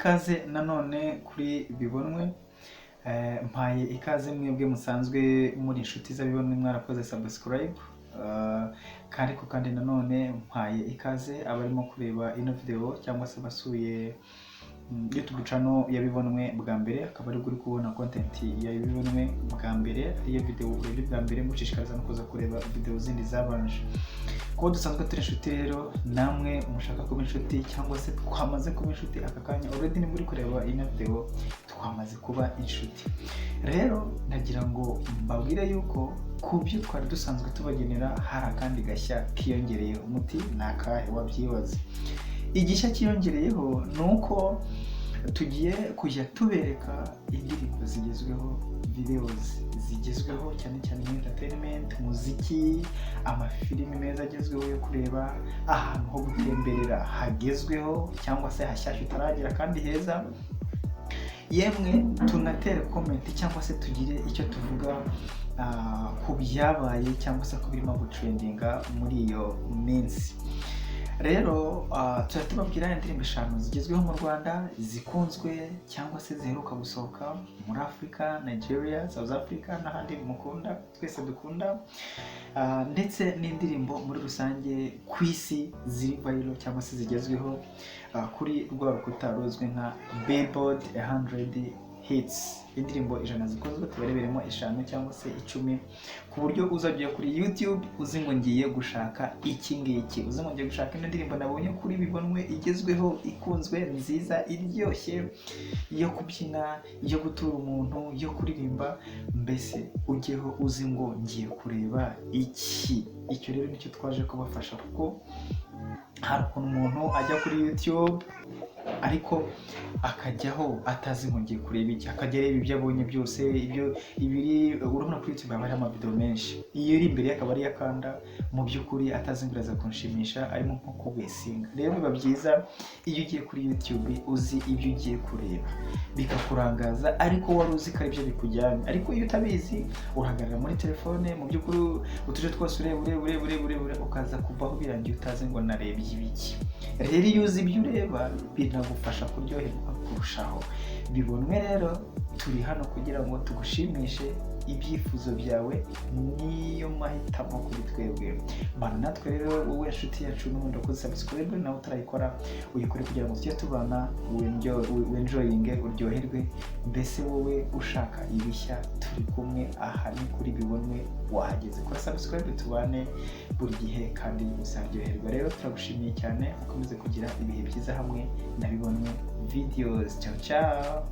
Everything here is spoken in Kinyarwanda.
Ikaze nanone kuri Bibonwe. Mpaye ikaze mwebwe musanzwe muri inshuti z'Abibonwe, mwarakoze subscribe. Ariko kandi nanone mpaye ikaze abarimo kureba ino video cyangwa se basuye YouTube channel ya Bibonwe bwa mbere, akaba ari uri kubona content ya Bibonwe bwa mbere, ariyo video urebye bwa mbere. Mushishikariza no kuza kureba video zindi zabanje. Kuba dusanzwe turi inshuti rero, namwe mushaka kuba inshuti cyangwa se twamaze kuba inshuti aka kanya already, niba uri kureba ino video twamaze kuba inshuti. Rero ndagira ngo mbabwire yuko ku byo twari dusanzwe tubagenera hari akandi gashya kiyongereyeho. Umuti ni akahe? Wabyibaza. Igishya cyiyongereyeho ni uko tugiye kujya tubereka indirimbo zigezweho, videos zigezweho, cyane cyane muri entertainment, umuziki, amafilimi meza agezweho yo kureba, ahantu ho gutemberera hagezweho cyangwa se hashyashya utaragera kandi heza. Yemwe tunatere comment cyangwa se tugire icyo tuvuga ku byabaye cyangwa se ku birimo gutrendinga muri iyo minsi. Rero tujya tubabwira indirimbo eshanu zigezweho mu Rwanda, zikunzwe cyangwa se ziheruka gusohoka muri Afurika, Nigeria, South Africa n'ahandi mukunda, twese dukunda, ndetse n'indirimbo muri rusange ku isi ziri viral cyangwa se zigezweho kuri rwa rukuta ruzwi nka Billboard 100 Hits, indirimbo 100 zikunzwe. Tubareberemo eshanu cyangwa se 10, ku buryo uzajya kuri YouTube uzi ngo ngiye gushaka iki ngiki, uzi ngo ngiye gushaka ino ndirimbo nabonye kuri Bibonwe, igezweho, ikunzwe, nziza, iryoshye, yo kubyina, yo gutura umuntu, yo kuririmba, mbese ujyeho uzi ngo ngiye kureba iki. Icyo rero nicyo twaje kubafasha, kuko hari ukuntu umuntu ajya kuri YouTube ariko akajyaho atazi ngo ngiye kureba iki, akajya areba ibyo abonye byose, ibyo ibiri. Urabona kuri YouTube haba hariho amavideo menshi, iyo iri imbere ye akaba ariyo akanda, mu by'ukuri atazi ngo iraza kunshimisha, arimo nko kubesinga. Rero biba byiza iyo ugiye kuri YouTube uzi ibyo ugiye kureba, bikakurangaza ariko wari uzi ko aribyo bikujyanye. Ariko iyo utabizi, uhagarara muri telefone, mu by'ukuri utuje twose ureba, ureba, ureba, ureba, ureba, ukaza kuvaho birangiye utazi ngo narebye ibiki. Rero iyo uzi ibyo ureba binagufasha kuryoherwa kurushaho. Bibonwe rero turi hano kugira ngo tugushimishe. Ibyifuzo byawe niyo mahitamo kuri twebwe. Bana natwe rero, wowe inshuti yacu n'ubundi wakoze subscribe, nawe utarayikora uyikore kugira ngo tujye tubana, wenjoyinge, uryoherwe. Mbese wowe ushaka ibishya, turi kumwe. Aha ni kuri Bibonwe, wahageze. Kora subscribe tubane buri gihe kandi uzaryoherwa. Rero turagushimiye cyane, ukomeze kugira ibihe byiza hamwe na Bibonwe Videos. Ciao ciao.